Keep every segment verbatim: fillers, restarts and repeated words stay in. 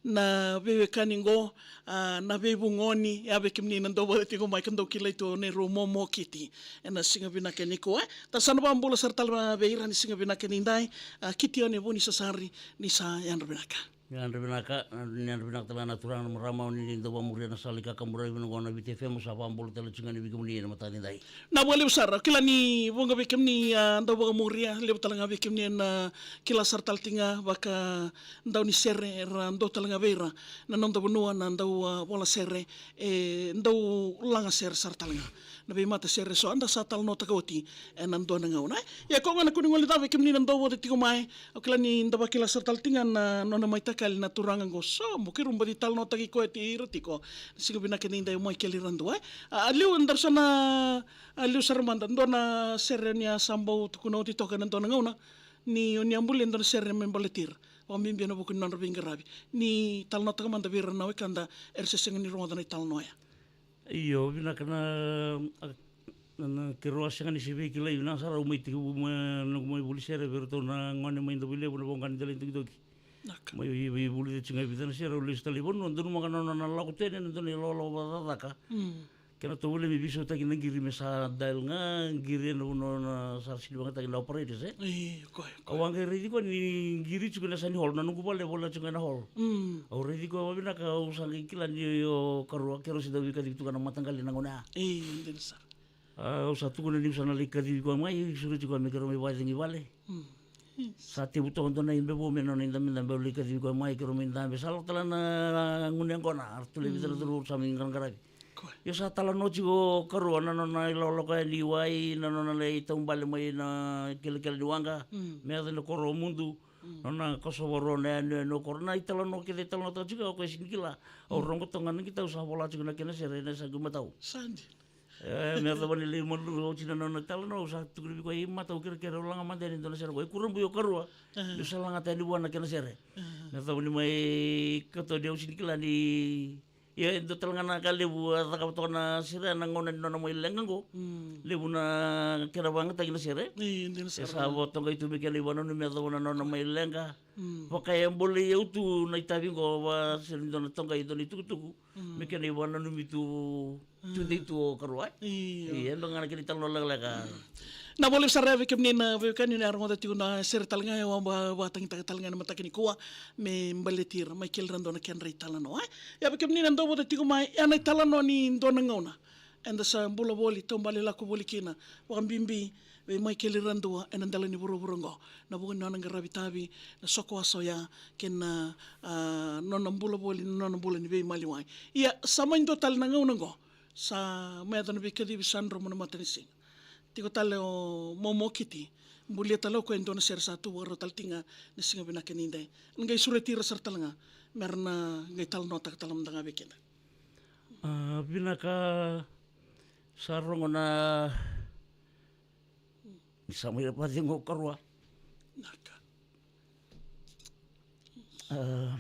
na veiwekani qo, a, na veivugoni, ia vei kemuni na dau vata tiko mai ka dau kilai tu o Neirou Momo Kiti. Ena siga vinaka nikua, e. Da sa na vakabula sara tale vei ira ni siga vinaka nidai, a, Kiti One Vunisasari, ni sa yadra vinaka. Yadra vinaka, ni yadra vinaka tale ga na turaga na marama, o ni dau vakamuria na sala i kakaburaki vinaka qo na Viti F M, sa vakabula tale tiko ga ni vei kemuni ena mataka nidai. Na vakalevu sara, kila ni vuqa vei kemuni, a, dau vakamuria, levu tale ga vei kemuni ena kila sara tale tiko ga vaka dau ni sere, era dau tale ga vei ira na noda vanua na dau, a, vola sere, e dau laga sere sara tale ga. Na veimatasere eso, eda sa talanoataka oti ena dua na gauna, e. Ia ko ga na kua ni gole cava vei kemuni na dau vata tiko mai, au kila ni da vakila sara tale tiko ga na nona mai takali na turaga qo, so mo kei rau baci talanoataki koya ti ira tiko. Na siga vinaka nidai o Michael Iradua, e. A, a liu, daru sa na, a, liu sara mada, dua na sere ni a sa bau tukuna oti toka ena dua na gauna, ni o ni a bulia e dua na sere me baleti ira, vakabibi ena vuku ni nodra veiqaravi. Ni talanoataka mada vei ira na wekada era se sega ni rogoca na italanoa ya. Io, vinaka na, a, na, na keirau a sega ni se veikilai, vinaka sara au mai tekivu mai, noqu mai vuli sere vei iratou na gone mai Davuilevu, na voqa ni dela ni dokitoki. Naka. Mai, mai vulica tiko ga e vica na sere, au lesu tale i vanua, donumaka na nona lako tu yani ena dua na ilawalawa vakacakacaka. Mm. Kena tovolea me veisautaki na qiri me sa dial ga qiri ena vanua na sa sili vakayagataki na operators, e? Io, koya, koya. Au a qai raici koya ni qiri tiko ena side hall, na noqu vale e voleka tiko ga ena hall. Mm. Au raici koya vakavinaka, au sa qai kila ni o karua keirau se dau veikacivi tu ga na mataqali na gauna ya. Io, dina sara. A, au sa tukuna niu sa na lai kacivi koya mai, sureti koya me keirau mai vakacegi vale. Mm. Sa tevu toka dua na ibe vou me nona idabedabe, au lai kacivi koya mai, keirau mai dabe, sa lako tale na gunu yaqona, a ratou lai vica na cauravou sa mai qaraqaravi. Koya. Io, sa talanoa tiko o karua na nona ilawalawa koya ni wai, na nona lai taubale mai na kelekele ni waqa, mm, me yaco ena koro o Mudu, mm, nona kosova rua na yanuyanu o koro, na italanoa kece e talanoataka tiko o koya, sega ni kila. Au, mm, rogo toka ga na qitau, sa vola tiko na kena sere ena yasaqu imatau. Sa dina. E, me yacova ni lai malua oti na nona italanoa, au sa tukuna vei koya, i mata, au kerekere au laga mada yani e dua na sere qo. E kurabui o karua, aha, niu sa lagata yani vua na kena sere. Aha. Me yacova ni mai katoni, au sega ni kila ni, ia, e dua tale ga na ka levu a cakava toka na sere ena gauna ni nona mai leqa qo. Mm. Levu na kena vakayagataki na sere. Io, dina sara. E sa vakatoqai tu me kena ivakananumi me yacova na nona mai leqa. Mm. Vaka e bolei au tu na itavi qo, va sere ni dua na toqai, dua na itukutuku. Mm. Me kena ivakananumi tu, mm, tudei tu o karua, e? Io. Io, e dua ga na kena italanoa lekaleka. Na vakalevu sara vei kemuni na veiwekani ni a rogoca tiko na sere tale ga, e, au a vakatagitaka tale ga ena mataka nikua me baleti ira, Michael Iradua na kedra italanoa, e? Ia vei kemuni na dau vata tiko mai, e, na italanoa ni dua na gauna eda sa bula voli, taubale lako voli kina, vakabibi vei Michael Iradua ena dela ni vuravura oqo, na vuku ni nona qaravi itavi, na soko wasa oya, kei na, a, nona bula voli, na nona bula ni veimaliwai. Ia, sa mai dua tale na gauna oqo, sa mai yaco na veikacivi, sa dromu na matanisiga. Tiko tale o Momo Kiti, bulia tale o koya e dua na sere sa tu vakarau tale tiko ga na siga vinaka nidai. Na qai sureti ira sara tale ga me ra na qai talanoataka tale mada ga vei keda. A, vinaka. Sa rogo na, ni sa mai vakacegu o karua. Naka. A,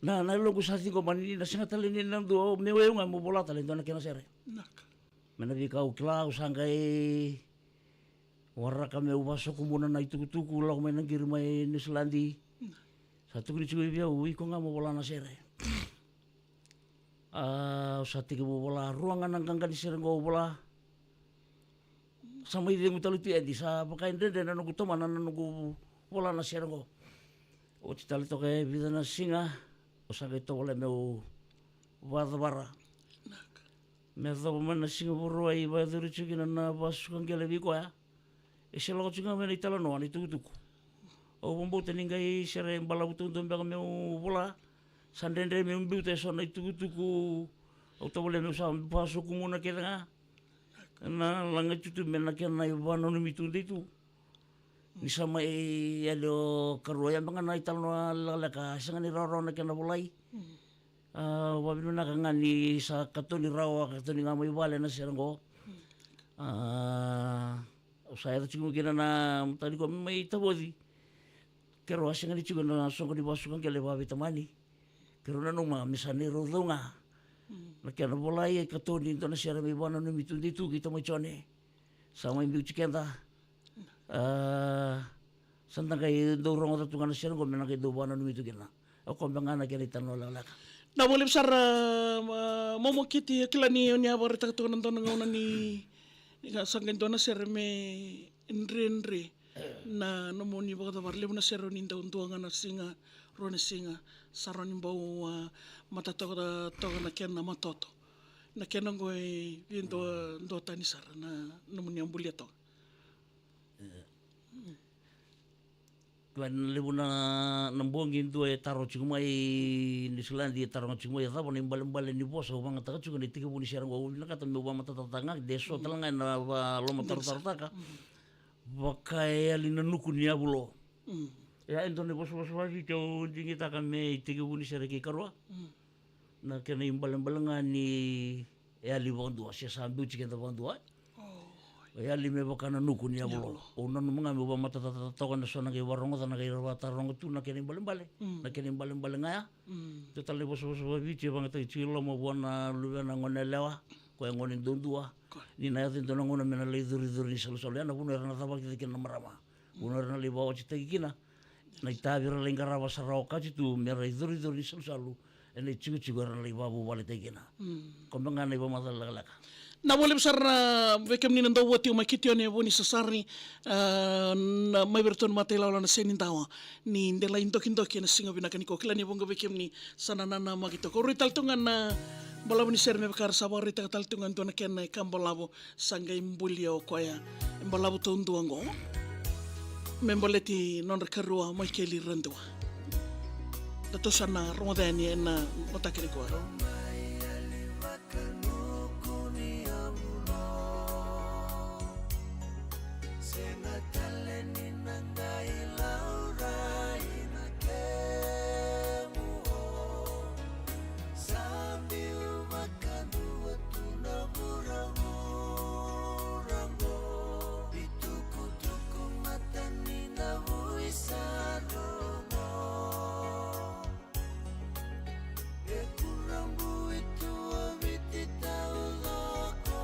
na, na yaloqu sa ciqoma ni na sega tale ni na dua, meu, eu ga meu vola tale e dua na kena sere. Naka. Me na veika au kila, au sa qai waraka meu vasokumuna na itukutuku, lako mai na qiri mai Niusiladi. Naka. Sa tukuni tiko vei au, iko ga mo vola na sere. A, au sa tekivu vola, rua ga na qaqa ni sere qo au vola. Sa mai cegu tale tu yani, sa vakaidredre na noqu tomana na noqu vola na sere qo. Oti tale toka e vica na siga, au sa qai tovolea meu vakacavara. Me yacova mai na siga Vakarauwai, vakayacori tiko kina na vakasuka qele vei koya. E se lako tiko ga mai na italanoa, na itukutuku. Au vakabauta ni qai sere balavu taudua beka meu vola. Sa dredre meu biuta eso na itukutuku. Au tovolea meu sa vakasokumuna kece ga na laga itutu me na kena ivakananumi tudei tu. Ni sa mai yali o karua, ia beka ga na italanoa lekaleka, sega ni rawarawa na kena volai. A, vakavinavinaka ga ni sa katoni rawa, katoni ga mai vale na sere qo. A, au sa yaco tiko kina na mataka nikua mai Tavoci. Keirau a sega ni tiko na soqo ni vakasuka qele vakaveitamani. Keirau nanuma me sa neirau cau ga. Mm. Na kena volai e katoni e dua na sere me ivakananumi tudei tu kei tamai Jone. Sa mai biuti keda. A, sa da qai dau rogoca tu ga na sere qo me na qai dau vakananumi tu kina. O koya beka ga na kena italanoa lekaleka. Na vakalevu sara, ma-, Momo Kiti, e kila ni o ni a vakaraitaka toka na dua na gauna ni, ni ka sa qai dua na sere me dredre. Na nomuni vakacavara, levu na sere o ni dau dua ga na siga, rua na siga, sa rawa ni bau, a, matata toka, toka na kena matoto. Na kena oqo e via dua, dua tani sara na nomuni a bulia toka. Kila ni levu na, na bogi dua e taro tiko mai Niusiladi, e taro ga tiko mai, e cava na ibalebale ni vosa au vakayagataka tiko ena itekivu ni sere oqo. Au vinakata meu vakamatatataka ga, de so tale ga ena vakalomatarotaka. Vaka e yali na nuku ni yavulo. Mm. E a, e dua na ivosavosa vakaviti au digitaka me itekivu ni sere kei karua. Mm. Na kena ibalebale ga ni e yali vakadua, se sa biuti keda vakadua. Oh. E yali me vaka na nuku ni yavulo. Yavulo. Au nanuma ga meu vakamatatataka toka ena so na qai vakarogoca, na qai ra vakataroga tu na kena ibalebale. Mm. Na kena ibalebale ga ya. Mm. Dua tale na ivosavosa vakaviti e vakayagataki tiko i loma vua na luvena gone yalewa, koya gone duadua. Ko. Ni na yaco e dua na gauna me na lai curicuri ni salusalu. Ya na vanua era na cavaki cake kina na marama. Vanua era na lai vakawatitaki kina na itavi era lai qarava sara, okati tu me ra icuricuri ni salusalu ena itikotiko era na lai vakavuvalitaki kina. Mm. Ko beka ga na ivakamacala lekaleka. Na vakalevu sara na vei kemuni na dau vua tiko mai Kitione, Vunisasari, a, na mai vei iratou na matailawalawa na Senidawa, ni de lai dokidoki ena siga vinaka nikua. Kila ni vuqa vei kemuni sa nanamaki toka. Au rai tale tu ga na balavu ni sere me vaka era sa vakaraitaka tale tu ga e dua na kena ika balavu sa qai bulia o koya. E balavu taudua oqo me baleti nodra karua mai keli radua. Da tou sa na rogoca yani ena mataka nikua. Sega tale ni na qai laurai na kemu o. Sa biu vakadua tu na vuravura qo. Itukutuku mata ni na vui sa rogo. E kurabui tu o Viti taucoko.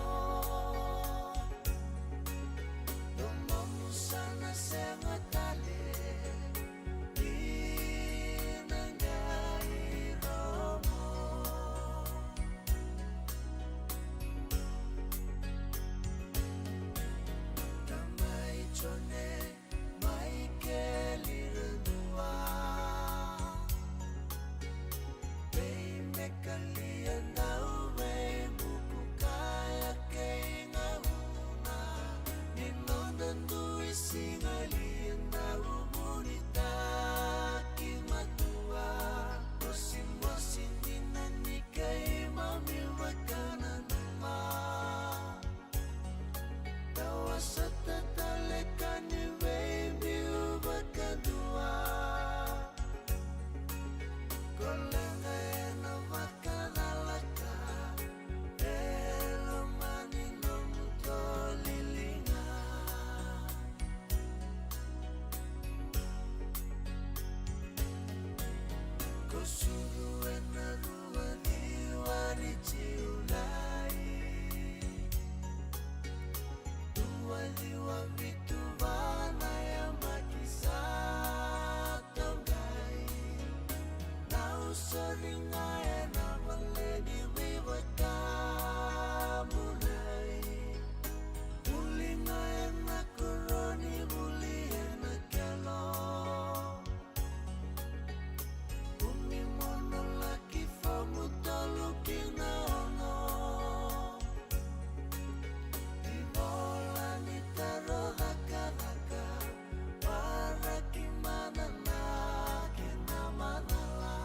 Domomu sa na sega tale ni na qai rogo. Tamai Jone, mai keli radua. Vei me kalia dau vei buku kaya kei gauna. Ni noda dui siga lia dau vunitaki matua. Mosimosi dina ni keimami vakananuma. Tawasata tale ka ni veibiu vakadua. Kolega ena vakacalaka e loma ni nomu toliliga. Ko sucu ena rua ciwa ni Julai. Dua ciwa vitu va na yabaki sa toqai. Na usori ga ena vale ni veivakabulai. Vuli ga ena koroni, vuli ena kelo. Kumi mono laki fomu tolu ki na ono. Ni vola ni taro cakacaka, waraki mana na kena macala.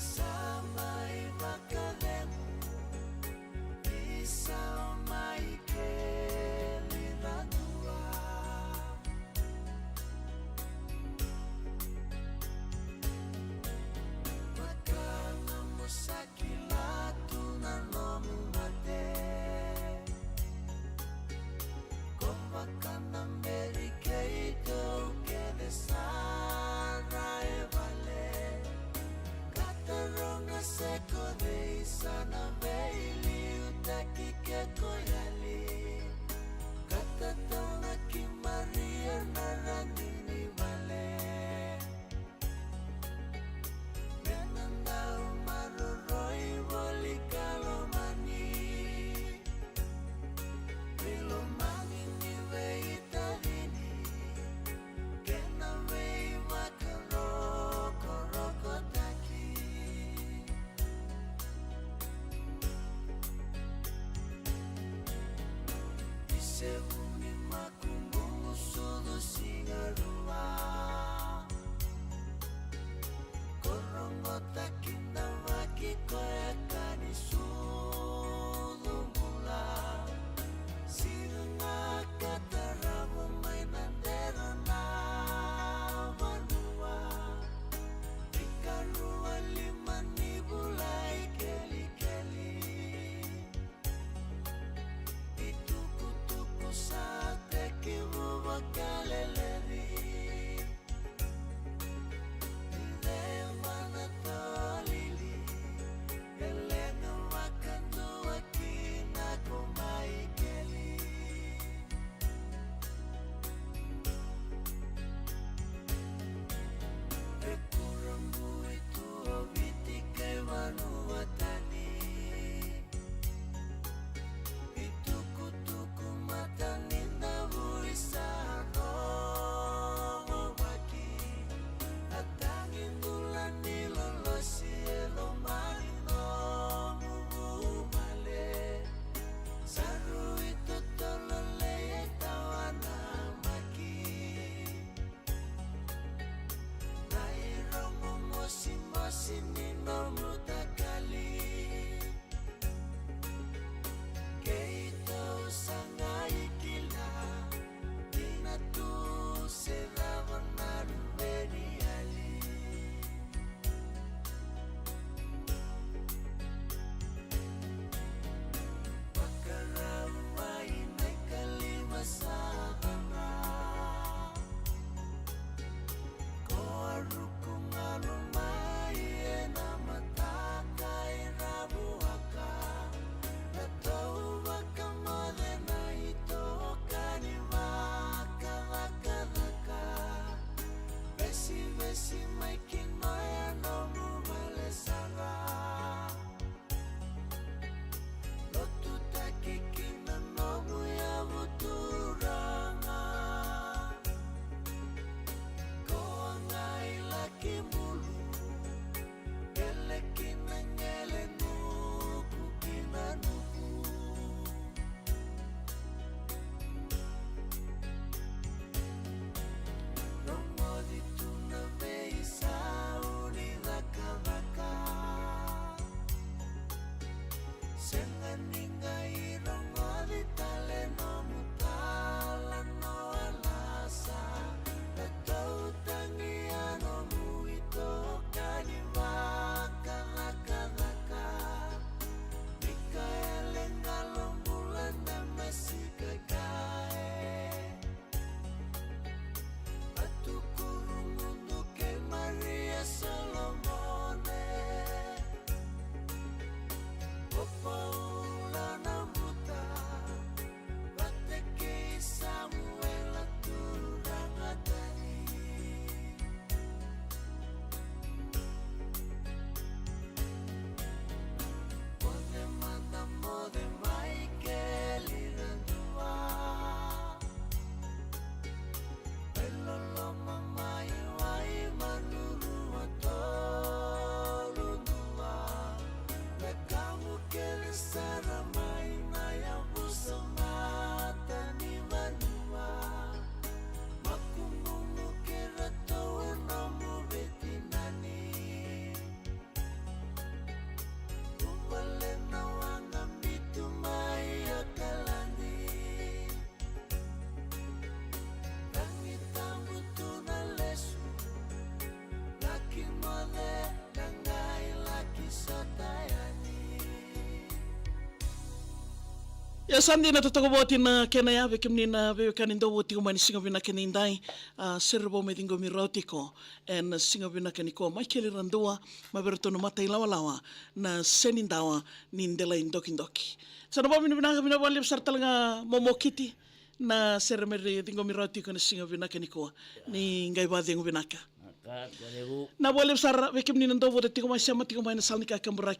Sa mai vakacegu, ni sa mai keli na dua. Vaka na musa kila tu na nomu mate. Ko vaka na beri keitou kece sara e vale. Ka taroga se ko cei sa na veiliutaki ke ko yali. Ka tataunaki Maria na radini vale. Me na dau maroroi voli ka lomani. Veilomani ni veitacini, kei na veivakarokorokotakia. Ia sa dina, totoka voti na kena ya vei kemuni na veiwekani dou voti tiko mai na siga vinaka ni dai. A, sere vou me ciqomi rawa tiko ena siga vinaka nikua. Mai keli ra dua, mai vei ratou na mata i lawalawa, na seni dawa ni delai dokidoki. Sa na vavinavinaka, vinaka vakalevu sara tale ga Momo Kiti, na sere me ra ciqomi rawa tiko ena siga vinaka nikua. Ni qai vacegu vinaka. Vinaka vakalevu. Na vakalevu sara vei kemuni na dou vota tiko mai, sema tiko mai na sala ni kakaburaki.